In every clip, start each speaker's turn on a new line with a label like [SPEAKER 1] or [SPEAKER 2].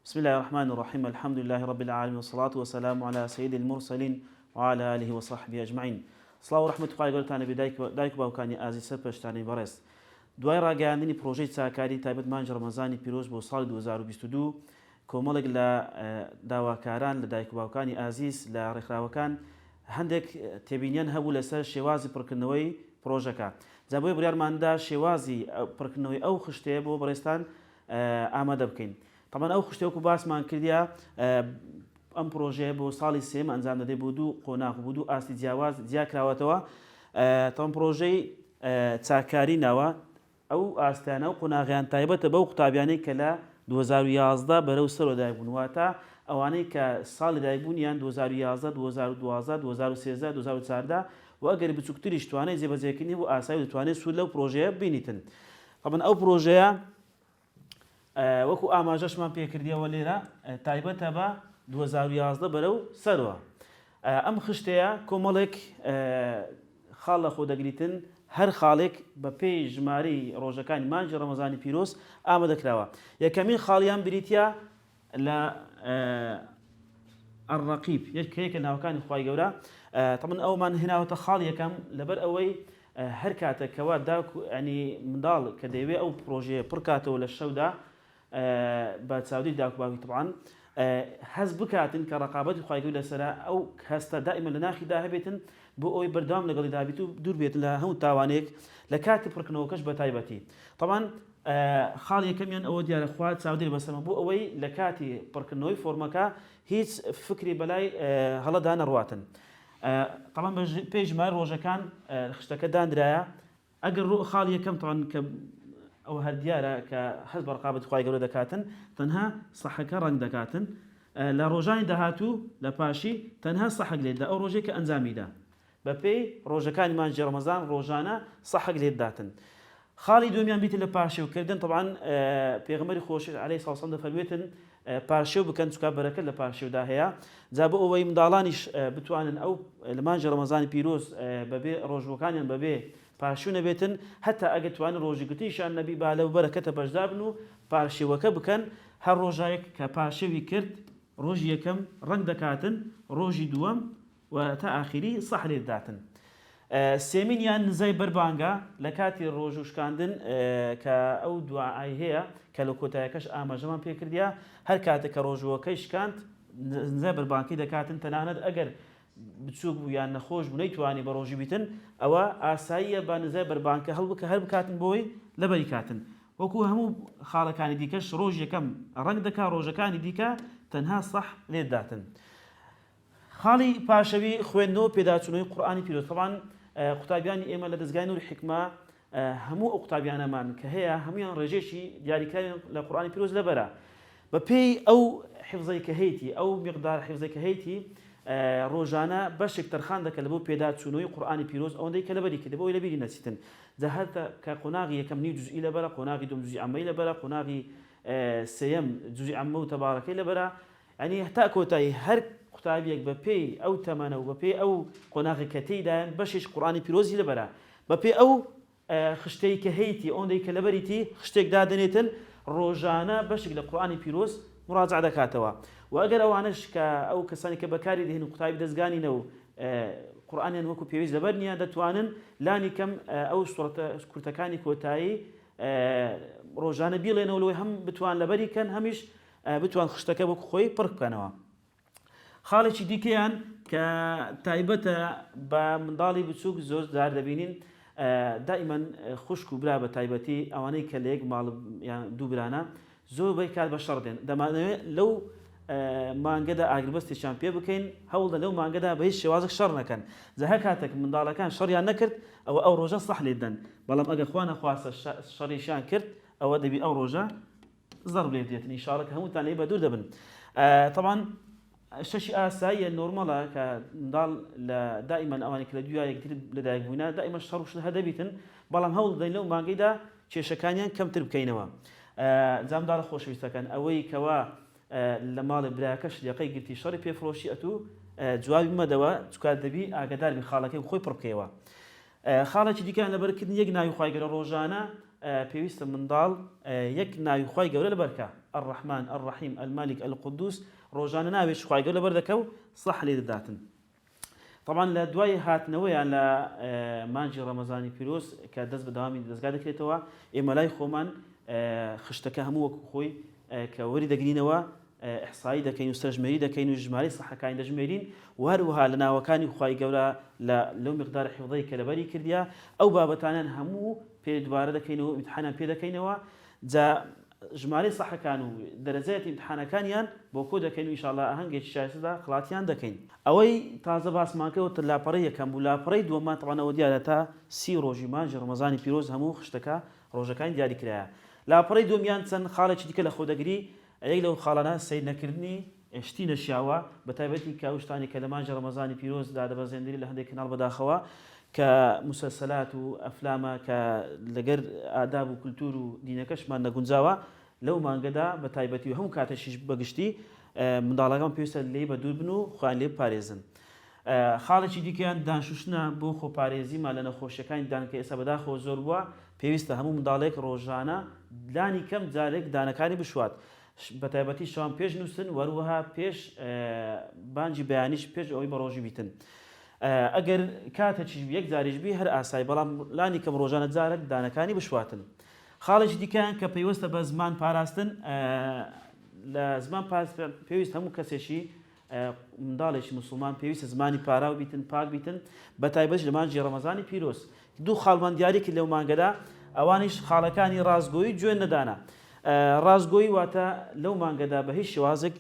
[SPEAKER 1] بسم اللە الرحمن الرحیم الحمد للە رب العالمین والصلاة والسلام علی سید المرسلین وعلی آله وصحبه اجمعین سڵاو و ڕەحمەتی خوای گەورەتان لەبێ دایک و باوکانی ئازیز سەرپەرشتانی بەڕێز دوای ڕاگەیاندنی پڕۆژەی چاکاری تایبەت مانگی ڕەمەزانی پیرۆز بۆ ساڵی 2022 کۆمەڵێک لە داواکاران لە دایک و باوکانی ئازیز لە ڕێکخراوەکان هەندێک تێبینیان هەبوو لەسەر شێوازی پڕکردنەوەی پڕۆژەکە جا بۆیە بڕیارماندا شێوازی پڕکردنەوەی ئەو خشتەیە بۆ بەڕێزتان ئامادە بکەین تەبعەن ئەو خشتەیە وەکو باسمان کردیا ئەم پرۆژەیە بۆ ساڵی سێم ئەنجام دەدەێت بۆ دوو قۆناغ بۆ دوو ئاستی جیاواز جیا کراوەتەوە تەم پرۆژەی چاکاری ناوە ئەو ئاستیانە و قۆناغیان تایبەتە بەو قوتابیانەی کە لە 2011 بەرەو سەرەوە دایک بوون واتە ئەوانەی کە ساڵی دایکبوونیان 2011 2012 2013 2014 و ئەگەر بچووکتریش توانای جێبەجێکردنی هەبوو ئاسایی و دەتوانێت سوود لەو پرۆژەیە بینیتن تەبعەن ئەو پرۆژەیە وەکو ئاماژەشمان پێکردیەوە لێرە تایبەتە بە 2011 بەرەو سەروە ئەم خشتەیە کۆمەڵێک خاڵ لە خۆ دەگریتن هەر خاڵێک بە پێی ژمارەی ڕۆژەکانی مانگی ڕەمەزانی پیرۆز ئامادەکراوە یەکەمین خاڵیان بریتە لە الرقیب یەک کە یەکە ناوەکانی خوای گەورە تەبعەن ئەومان هێناوەتە خاڵ یەکەم لەبەر ئەوەی هەر کاتێک کەوا داک ینی منداڵ کە دەیەوێ ئەو پرۆژەیە پڕکاتەوە لە شەودا بە چاودێری داک باوکی تەبعەن هەست بکاتن کە ڕقابەتی خوای گەورە لەسەرە ئەو هەستە دائیمە لە ناخیدا هەبێتن بۆ ئەوەی بەردەوام لەگەڵیدا بیت و دوور بێت لە هەموو تاوانێک لە کاتی پڕکردنەوەکەش بە تایبەتی تەبعەن خاڵی یەکەمیان ئەوە دیارە خوا چاودێری بەسەرمە بۆ ئەوەی لە کاتی پڕکردنەوەی فۆرمەکە هیچ فکری بەلای هەڵەدا نەڕواتن تەبعەن بە پێی ژمارە ڕۆژەکان خشتەکە دانرایە ئەگەر ڕۆ خاڵی یەکەم تەبعەن کە ئەوە هەر دیارە کە هەست بە ڕقابەتی خوای گەورە دەکاتن تەنها سەحەکە ڕەنگ دەکاتن لە ڕۆژانی داهاتوو لە پاشی تەنها سەحەک لێدا ئەو ڕۆژەی کە ئەنجامیدا بەپێی ڕۆژەکانی مانگی ڕەمەزان ڕۆژانە سەحەک لێداتن خاڵی دووەمیان بریتیە لە پارشێو کردن تەبعەن پێغەمبەری خۆشەویست عەلەیهی سڵاو وسلام دەفەرموێتن پارشێو بکەن چونکە بەرەکەت لە پارشێودا هەیە جا بۆ ئەوەی منداڵانیش بتوانن ئەو لە مانگی ڕەمەزانی پیرۆز بەبێ ڕۆژووەکانیان بەبێ پارشێو نەبێتن هەتا ئەگەر توانن ڕۆژی گرتنیشیان نەبی با لەو بەرەکەتە بەشدار بن و پارشێوەکە بکەن هەر ڕۆژێک کە پارشێوی کرد ڕۆژی یەکەم ڕەنگ دەکاتن ڕۆژی دووەم و تا ئاخیری صح لێ داتن. سێمین یان نزای بەربانگە لە کاتی ڕۆژوو شکاندن کە ئەو دوعای هەیە کە لە کۆتایەکەش ئاماژەمان پێ کردیە هەر کاتێک کە ڕۆژووەکەی شکاند نزای بەربانکەی دەکاتن تەنانەت ئەگەر بچووک بوو یان نەخۆش بوو نەیتوانی بە ڕۆژی بیتن ئەوە ئاساییە بە نزای بەربانکە هەڵبکە هەر بکاتن بۆی لەبەری کاتن وەکو هەموو خاڵەکانی دیکەش ڕۆژ یەکەم ڕەنگ دەکا ڕۆژەکانی دیکە تەنها صح لێداتن. خاڵی پاشەوی خوێندنەوە پێداچوونەوەی قورئانی پیرۆز تەبعەن قوتابیانی ئێمە لە دەزگای نوری حیکمە هەموو ئەو قوتابیانەمان کە هەیە هەمویان ڕێژەیەکی دیاریکراویان لە قورئانی پیرۆز لەبەرە بەپێی ئەو حفزەی کە هەیتی ئەو مقدار حفزەی کە هەیتی ڕۆژانە بەشێک تەرخان دەکە لە بۆ پێداچوونەوەی قورئانی پیرۆز ئەوەندەی کە لەبەری کردی بۆ ئەوەی لەبیری نەچیتن جا هەر کە قۆناغی یەکەم نیو جوزئی لەبەرە قۆناغی دووەم جوزئی عەممەی لەبەرە قۆناغی سێیەم جوزئی عەممە و تەبارەکەی لەبەرە یانی هەتا کۆتایی هەر قوتابیەک بە پێی ئەو تەمەنە و بە پێی ئەو قۆناغەی کە تێیدایە بەشێکی قورئانی پیرۆزی لەبەرە بە پێی ئەو خشتەی کە هەیتی ئەوەندەی کە لەبەریتی خشتێک دادەنێتن ڕۆژانە بەشێک لە قورئانی پیرۆز مراجعە دەکاتەوە و ئەگەر ئەوانەش کە ئەو کەسانی کە بەکاری دەهێنن قوتابی دەزگانینە و قورئانیان وەکو پێویست لەبەر نییە دەتوانن لانی کەم ئەو سوڕەتە کورتەکانی کۆتایی ڕۆژانە بیڵێنەوە لەوەی هەم بتوان لەبەری کەن هەمیش بتوان خشتەکە وەک خۆی پڕ بکەنەوە. خاڵێکی دیکەیان کە تایبەتە بە منداڵی بچووک زۆر جار دەبینین دائیمەن خوشک و برا بە تایبەتی ئەوانەی کە لە یەک ماڵ یان دوو برانە زۆر بەی کات بە شەڕ دێن دەمانەوێت لەو مانگەدا ئاگربەستێکیان پێ بکەین هەوڵدە لەو مانگەدا بە هیچ شێوازێک شەڕ نەکەن جا هەر کاتێک منداڵەکان شەڕیان نەکرد ئەوە ئەو ڕۆژە سەح لێ دەن بەڵام ئەگەر خوا نەخواستە شەڕیشیان کرد ئەوە دەبی ئەو ڕۆژە زەڕب لێ بدرێتن ان شاء اللە کە هەمووتان لێی بەدوور دەبن تەبعەن شەشی ئاساییە نۆرمەڵە کە منداڵ لە دائیمەن ئەوانەی کە لە دویا یەکتر لەدایک بووینە دائیمە شەڕ و شت هەر دەبیتن بەڵام هەوڵ دەین لەو مانگەیدا کێشەکانیان کەمتر بکەینەوە جا منداڵە خۆشەویستەکان ئەوەی کەوا لە ماڵێ براکەش یەقەی گرتی شەڕی پێفرۆشی ئەتوو جوابی مەدەوە چکا دەبی ئاگادار بی خاڵەکەی خۆی پڕ بکەیەوە خاڵێکی دیکەیان لەبەرکردنی یەک ناوی خوای گەورە ڕۆژانە. پێویستە منداڵ یەک ناوی خوای گەورە لەبەر کا، الرحمن، الرحیم، الملک، القدوس، ڕۆژانە ناوێکی خوای گەورە لەبەر دەکا و سەح لێ دەداتن. تەبعەن لە دوای هاتنەوەیان لە مانگی ڕەمەزانی پیرۆز کە دەست بە دەوامی دەزگا دەکرێتەوە، ئێمە لای خۆمان خشتەکە هەموو وەکو خۆی کە وەری دەگرینەوە ئیحسایی دەکەین و سەرژمێری دەکەین و ژمارەی سەحەکانی دەژمێرین و هەروەها لە ناوەکانی خوای گەورە لە لەو میقدارە حیفظەی کە لەبەری کردیە ئەو بابەتانەیان هەموو پێ دوبارە دەکەینەوە و ئیمتحانیان پێ دەکەینەوە جا ژمارەی سەحەکان و دەرەجاتی ئیمتحانەکانیان بۆ کۆ دەکەین و ئیشاڵڵا ئاهەنگێکی شایستەدا خەڵاتیان دەکەین. ئەوەی تازە باسمان کرد لاپەڕەی یەکەم بوو لاپەڕەی دووەممان تەبعەن ئەوە دیارە تا 30 ڕۆژی مانگی ڕەمەزانی پیرۆز هەموو خشتەکە ڕۆژەکانی دیاری کرایە لاپەڕەی دووەمیان چەند خاڵێکی دیکە لەخۆ دەگری یەک لەو خاڵانە سەیر نەکردنی شتی نەشیاوە بەتایبەتی کە ئەو شتانەی کە لە مانگی ڕەمەزانی پیرۆز دادەبەزێندرێ لە هەندێک کەناڵ بەداخەوە کە موسەلسەلات و ئەفلامە کە لەگەر ئاداب و کولتور و دینەکەشمان نەگونجاوە لەو مانگەدا بەتایبەتی و هەموو کاتێکیش بەگشتی منداڵەکان پێویستە لێی بەدوور بن و خۆیان لێ بپارێزن. خاڵێکی دیکەیان دان شوشتنە بۆ خۆپارێزیمان لە نەخۆشیەکانی دان کە ئێستا بەداخەوە زۆر بووە، پێویستە هەموو منداڵێک ڕۆژانە لانی کەم جارێک دانەکانی بشوات بەتایبەتی شەوان پێش نووستن و هەروەها پێش بانگی بەیانیش پێش ئەوەی بەڕۆژی بیتن ئەگەر کاتێکیش بی یەک جاریش بی هەر ئاسایی بەڵام لانی کەم ڕۆژانە جارێک دانەکانی بشواتن. خاڵێکی دیکەیان کە پەیوەستە بە زمان پاراستن لە زمان پێویست هەموو کەسێکی منداڵێکی موسڵمان پێویستە زمانی پاراو بیتن پاک بیتن بەتایبەتیش لە مانگی ڕەمەزانی پیرۆز دوو خاڵمان دیاری کرد لەو مانگەدا ئەوانیش خاڵەکانی ڕاستگۆیی جوێن نەدانە ڕاستگۆیی واتە لەو مانگەدا بە هیچ شێوازێک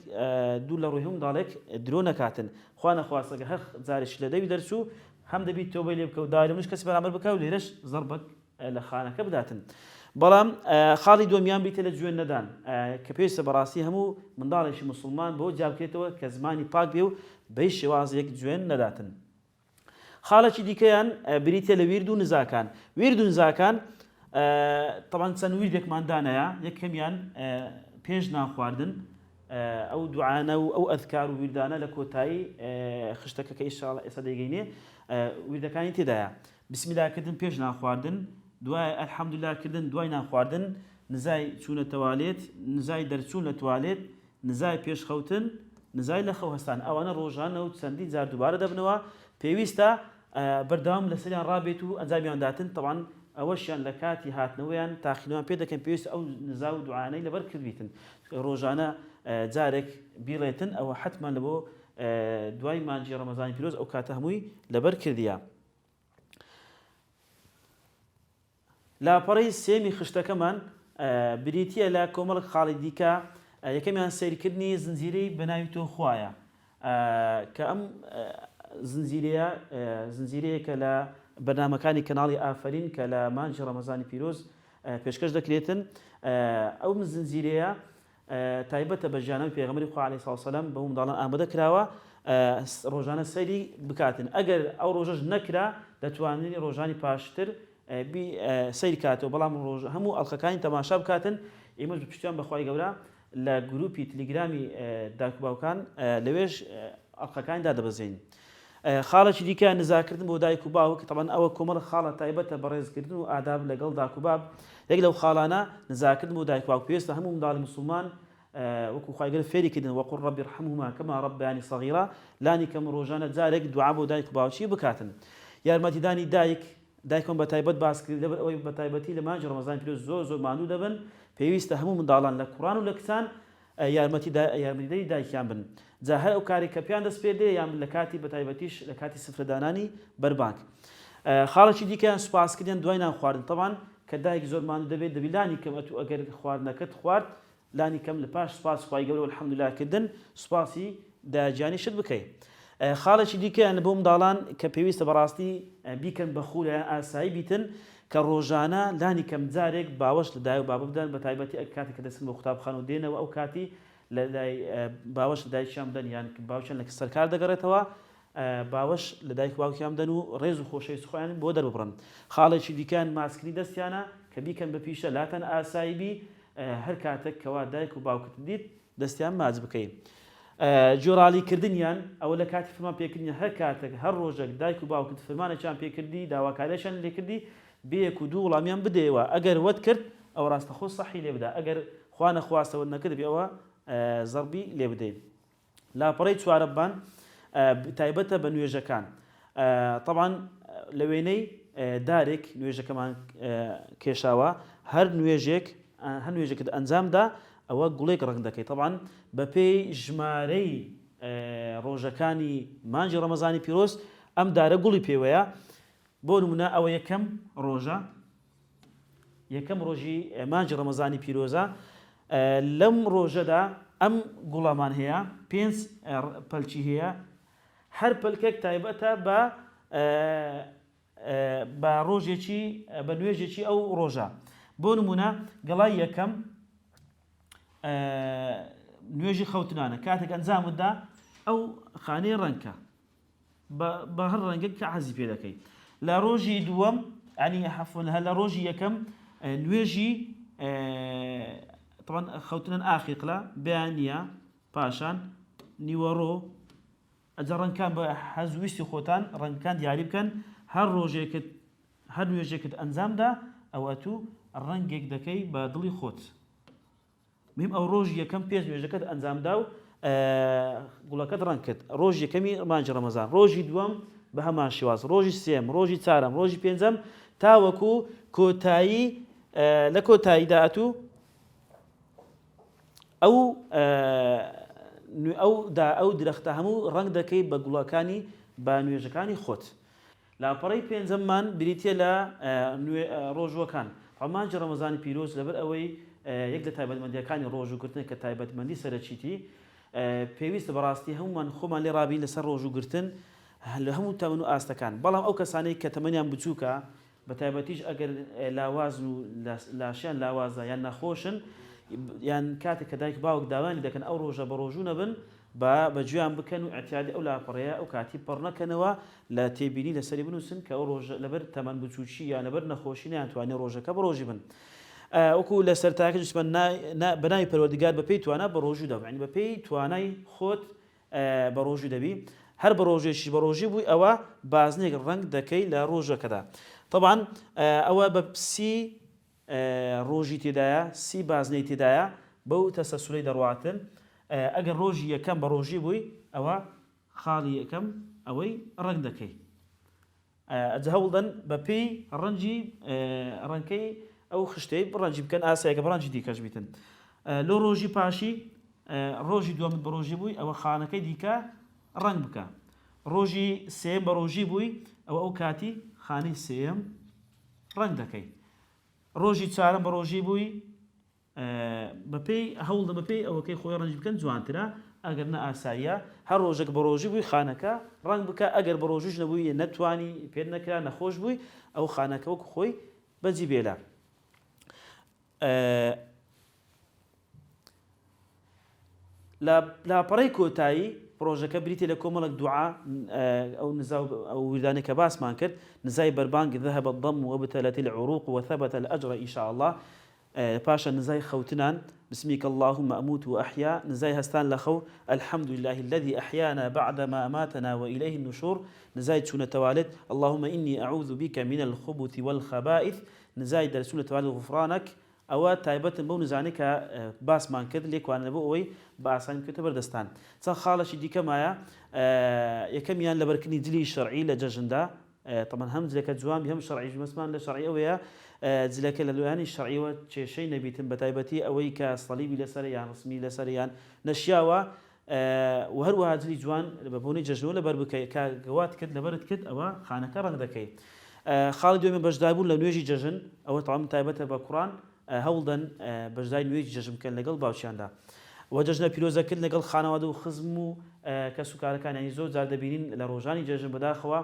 [SPEAKER 1] دوور لە ڕووی هەموو منداڵێک درۆ نەکاتن خوا نەخواستەگە هەر جارێکی لە دەوی دەرچوو هەم دەبیت تۆبەی لێ بکە و داوای لە منیش کەسی بەرامبەر بکە و لێرەش زەڕبەک لە خانەکە بداتن بەڵام خاڵی دووەمیان بریتیە لە جوێن نەدان کە پێویستە بەڕاستی هەموو منداڵێکی موسڵمان بەوە جیابکرێتەوە کە زمانی پاک بێ و بە هیچ شێوازێک جوێن نەداتن. خاڵێکی دیکەیان بریتیە لە ویرد و نزاکان. ویرد و نزاکان تەبعەن چەند ویردێکمان دانایە، یەکەمیان پێش نان خواردن ئەو دوعانە و ئەو ئەذکار و ویردانە لە کۆتایی خشتەکە کە ئیشاڵ ئێستا دەیگەینێ ویردەکانی تێدایە. بسم اللە کردن پێش نان خواردن، دوای الحمدللە کردن دوای نان خواردن، نزای چوونە تەوالێت، نزای دەرچوون لە توالێت، نزای پێش خەوتن، نزای لە خەو هەستان، ئەوانە ڕۆژانە و چەندین جار دووبارە دەبنەوە، پێویستە بەردەوام لەسەریان ڕابێت و ئەنجامیان داتن، تەبعەن ئەوەشیان لە کاتی هاتنەوەیان تاقینەوەیان پێ دەکەن، پێویستە ئەو نزا و دوعایانەی لەبەر کردبیتن ڕۆژانە جارێک بیڵێتن، ئەوە حەتمەن لە بۆ دوای مانگی ڕەمەزانی پیرۆز ئەو کاتە هەمووی لەبەر کردیە. لاپەڕەی سێمی خشتەکەمان بریتییە لە کۆمەڵک خاڵی دیکە، یەکەمیان سەیرکردنی زنجیرەی بە ناوی تۆ خوایە کە ئەم زنجیرەیە زنجیرەیەکە لە بەرنامەکانی کەناڵی ئافەرین کە لە مانگی ڕەمەزانی پیرۆز پێشکەش دەکرێتن ئەو زنجیرەیە تایبەتە بە ژیانەوەی پێغەمبەری خوا علیە سڵاو سەلام بۆ منداڵان ئامادە کراوە ڕۆژانە سەیری بکاتن ئەگەر ئەو ڕۆژەش نەکرا دەتوانری ڕۆژانی پاشتر بی سەیر کاتەوە بەڵام ڕۆژ هەموو ئەڵقەکانی تەماشا بکاتن ئێمەش بە پشتیوان بەخوای گەورە لە گروپی تلیگرامی داک و باوکان لەوێش ئەڵقەکانی دادەبەزێنین. خاڵێکی دیکە نزاکردن بۆ دایک و باوک، تەبعەن ئەوە کۆمەڵێک خاڵە تایبەتە بە ڕێزکردن و ئاداب لەگەڵ داک و باب، یەک لەو خاڵانە نزاکردن بۆ دایک و باوک پێویستە هەموو منداڵی موسڵمان وەکو خوای گەورە فێری کردن وقل رب ارحمهما کما ربیانی صغیرا لانی کەم ڕۆژانە جارێک دوعا بۆ دایک و باوکی بکاتن. یارمەتیدانی دایک، دایکمان بە تایبەت باس کرد لەبەر ئەوەی بە تایبەتی لە مانگی ڕەمەزانی پیرۆز زۆر زۆر ماندوو دەبن پێویستە هەموو منداڵان لە کوڕان و لە کچان یارمەتی یارمەتیدەری دایکیان بن جا هەر ئەو کارێک کە پێیان دەسپێردرێ یان لە کاتی بەتایبەتیش لە کاتی سفرەدانانی بەربانگ. خاڵێکی دیکەیان سوپاسکردن دوای نان خواردن تەبعەن کە دایک زۆر ماندوو دەبێت دەبی لانی کەم ئەتوو ئەگەر خواردنەکەت خوارد لانی کەم لە پاش سوپاس خوای گەورە والحمدللە کردن سوپاسی دایەگیانیشت بکەی. خاڵێکی دیکەیان بۆ منداڵان کە پێویستە بەڕاستی بیکەن بە خوو لایان ئاسایی بیتن کە ڕۆژانە لانی کەم جارێک باوەش لە دایە و بابە بدەن بە تایبەتی ئەگەر کاتێک کە دەچن بۆ قوتابخانە و دێنەوە ئەو کاتی لە لای باوەش لە دایکیان بدەن یان باوکیان لە سەرکار دەگەڕێتەوە باوەش لە دایک و باوکیان بدەن و ڕێز و خۆشەویستی خۆیان بۆ دەرببڕن خاڵێکی دیکەیان ماچکردنی دەستیانە کە بیکەن بە پیشە لاتان ئاسایی بی هەر کاتێک کەوا دایک و باوکت دیت دەستیان ماچ بکەی گوێڕالی کردنیان ئەوە لە کاتی فرمان پێکردنی هەر کاتێک هەر ڕۆژێک دایک و باوکت فرمانێکیان پێکردی داواکاریەکیان لێکردی. بێ یەک و دوو وڵامیان بدەیەوە ئەگەر وەت کرد ئەوە ڕاستەخۆ سەحی لێ بدە ئەگەر خوا نەخواستە وەت نەکرد بێ ئەوە زەڕبی لێ بدەی. لاپەڕەی چوارەممان تایبەتە بە نوێژەکان تەبعەن لە وێنەی دارێک نوێژەکەمان کێشاوە هەر نوێژێک هەر نوێژێکت ئەنجامدا ئەوە گوڵێک ڕەنگ دەکەی تەبعەن بەپێی ژمارەی ڕۆژەکانی مانگی ڕەمەزانی پیرۆز ئەم دارە گوڵی پێوەیە بۆ نمونە ئەوە یەکەم ڕۆژە یەکەم ڕۆژی مانگی ڕەمەزانی پیرۆزە لەم ڕۆژەدا ئەم گوڵەمان هەیە پێنج پەلکی هەیە هەر پەلکێک تایبەتە بە بە ڕۆژێکی بە نوێژێکی ئەو ڕۆژە بۆ نمونە گەڵای یەکەم نوێژی خەوتنانە کاتێک ئەنجامتدا ئەو خانەی ڕەنکە بە هەر ڕەنگێک کە حەزی پێ دەکەی لە ڕۆژی دووەم ینی حەفن هەر لە ڕۆژی یەکەم نوێژی طبعا خەوتنن ئاخیقلە بەیانە پاشان نیوەڕۆ ئەجا ڕەنگکان بە حەز ویستی خۆتان ڕەنگەکان دیاری بکەن هەر ڕۆژێکت هەر نوێژێکت ئەنجامدا ئەوە تو ڕەنگێک دەکەی بە دڵی خۆت مهم ئەو ڕۆژی یەکەم پێش نوێژەکەت ئەنجامدا و گوڵەکەت ڕەنگ کرد ڕۆژی یەکەمی مانگی ڕەمەزان ڕۆژی دووەم بە هەمان شێواز ڕۆژی سێم ڕۆژی چارەم ڕۆژی پێنجەم تاوەکو کۆتایی لە کۆتاییدا ئەتوو ئەو ئەو دا ئەو درەختە هەموو ڕەنگ دەکەی بە گوڵەکانی بە نوێژەکانی خۆت لاپەڕەی پێنجەممان بریتیە لە ڕۆژووەکان. مانگی ڕەمەزانی پیرۆز لەبەر ئەوەی یەک لە تایبەتمەندیەکانی ڕۆژووگرتنە کە تایبەتمەندی سەرەکیتی، پێویستە بەڕاستی هەموومان خۆمان لێ ڕابین لەسەر ڕۆژووگرتن لە هەموو تەمەن و ئاستەکان، بەڵام ئەو کەسانەی کە تەمەنیان بچووکە بەتایبەتیش ئەگەر لاوازن و لاشیان لاوازە یان نەخۆشن یان کاتێک کە دایک باوک داوایان لێ دەکەن ئەو ڕۆژە بەڕۆژوو نەبن با بە گوێیان بکەن و ئیعتیادی ئەو لاپەڕەیە ئەو کاتی پڕ نەکەنەوە لە تێبینی لەسەری بنووسن کە ئەو ڕۆژە لەبەر تەمەن بچووکی یان لەبەر نەخۆشی نەیانتوانی ڕۆژەکە بەڕۆژی بن وەکو لە سەرتاکە نووسیمان بە ناوی پەروەردگار بە پێی توانا بە ڕۆژوو دەبم یعنی بە پێی توانای خۆت بە ڕۆژوو دەبی هەر بە ڕۆژێکیش بە ڕۆژی بووی ئەوە بازنێک ڕەنگ دەکەی لە ڕۆژەکەدا طبعا ئەوە بە سی ڕۆژی تێدایە سی بازنەی تێدایە بەو تەسەسولەی دەڕواتن ئەگەر ڕۆژی یەکەم بە ڕۆژی بووی ئەوە خاڵی یەکەم ئەوەی ڕەنگ دەکەی ئەجا هەوڵدەن بە پێی ڕەنگی ڕەنکەی ئەو خشتەی ڕەنجی بکەن ئاسایەکە بە ڕەنجی دیکەش بیتن لۆ ڕۆژی پاشی ڕۆژی دووەمت بە ڕۆژی بووی ئەوە خانەکەی دیکە ڕەنگ بکە ڕۆژی سێم بە ڕۆژی بووی ئەوە ئەو کاتی خانەی سێم ڕەنگ دەکەی ڕۆژی چارەم بە ڕۆژی بووی بەپێی هەوڵدە بەپێی ئەوەکەی خۆی ڕەنج بکەن جوانترە ئەگەر نە ئاساییە هەر ڕۆژێک بە ڕۆژی بووی خانەکە ڕەنگ بکە ئەگەر بە ڕۆژیش نەبووی نەتوانی پێت نەکرا نەخۆش بووی ئەو خانەکە وەکو خۆی بەجی بێلە. لە لاپەڕەی کۆتایی پڕۆژەکە بریتیە لە کۆمەڵێک دوعا، ئەو نزا و ئەو ویردانەی کە باسمان کرد، نزای بەربانگ ذهب الظم وابتلت العروق وثبت الاجر ان شاء اللە، پاشان نزای خەوتنان بسمک اللهم اموت واحیا، نزای هەستان لە خەو الحمد لله الذی احیانا بعدما اماتنا والیه النشور، نزای چوونە تەوالێت اللهم انی اعوذ بک من الخبث والخبائث، نزای دەرچوون لە تەوالێت غفرانک، ئەوە تایبەتن بەو نزانەی کە باسمان کرد لێکوانە بۆ ئەوەی بە ئاسانی بکەوێتە بەر دەستان. چەند خاڵێکی دیکە مایە، یەکەمیان لەبەرکردنی جلی شەرعی لە جەژندا، تەبعەن هەم جلەکە جوان بی هەم شەرعیش بی، مەبەستمان لە شەرعی ئەوەیە جلەکە لە لایەنی شەرعیەوە کێشەی نەبیتن، بەتایبەتی ئەوەی کە سەلیبی لەسەرە یان ڕسمی لەسەرە یان نەشیاوە، وە هەروەها جلی جوان بە بۆنەی جەژنەوە لەبەر بکەی کە گەوات کرد لەبەرت کرد ئەوە خانەکە ڕەنگ دەکەی. خاڵی دووەمیان بەشداربوون لە نوێژی جەژن ئەوە تەواو تایبەتە بە کوڕان هەوڵدەن بەشداری نوێژی جەژن بکەن لەگەڵ باوکیاندا وە جەژنە پیرۆزەکردن لەگەڵ خانەوادە و خزم و کەس و کارەکان یانی زۆر جار دەبینین لە ڕۆژانی جەژن بەداخەوە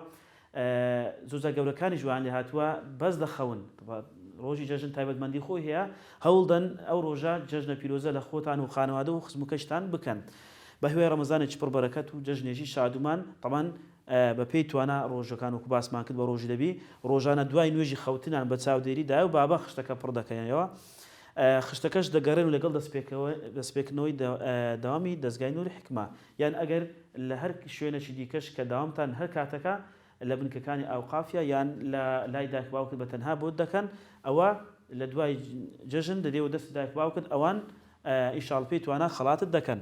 [SPEAKER 1] زۆر جار گەورەکانیش وایان لێ هاتووە بەس دەخەون ڕۆژی جەژن تایبەتمەندی خۆی هەیە هەوڵدەن ئەو ڕۆژە جەژنە پیرۆزە لە خۆتان و خانەوادە و خزم و کەشتان بکەن بە هیوای ڕەمەزانێکی پڕ بەرەکەت و جەژنێکی شادومان تەبعەن بە پێی توانا ڕۆژەکان وەکو باسمان کرد بە ڕۆژی دەبی ڕۆژانە دوای نوێژی خەوتنان بە چاودێری دایە و بابە خشتەکە پڕ دەکەنەوە خشتەکەش دەگەڕێن و لەگەڵ دەستپێکردنەوەی دەوامی دەزگای نوری حیکمە یان ئەگەر لە هەر شوێنێکی دیکەش کە داوامتان هەر کاتەکە. لە بنکەکانی ئاوقافیا یان لە لای دایک باوکت بە تەنها بۆت دەکەن ئەوە لە دوای جەژن دەدێوە دەستی دایک باوکت ئەوان ئیشاڵ پێی توانا خەڵاتت دەکەن.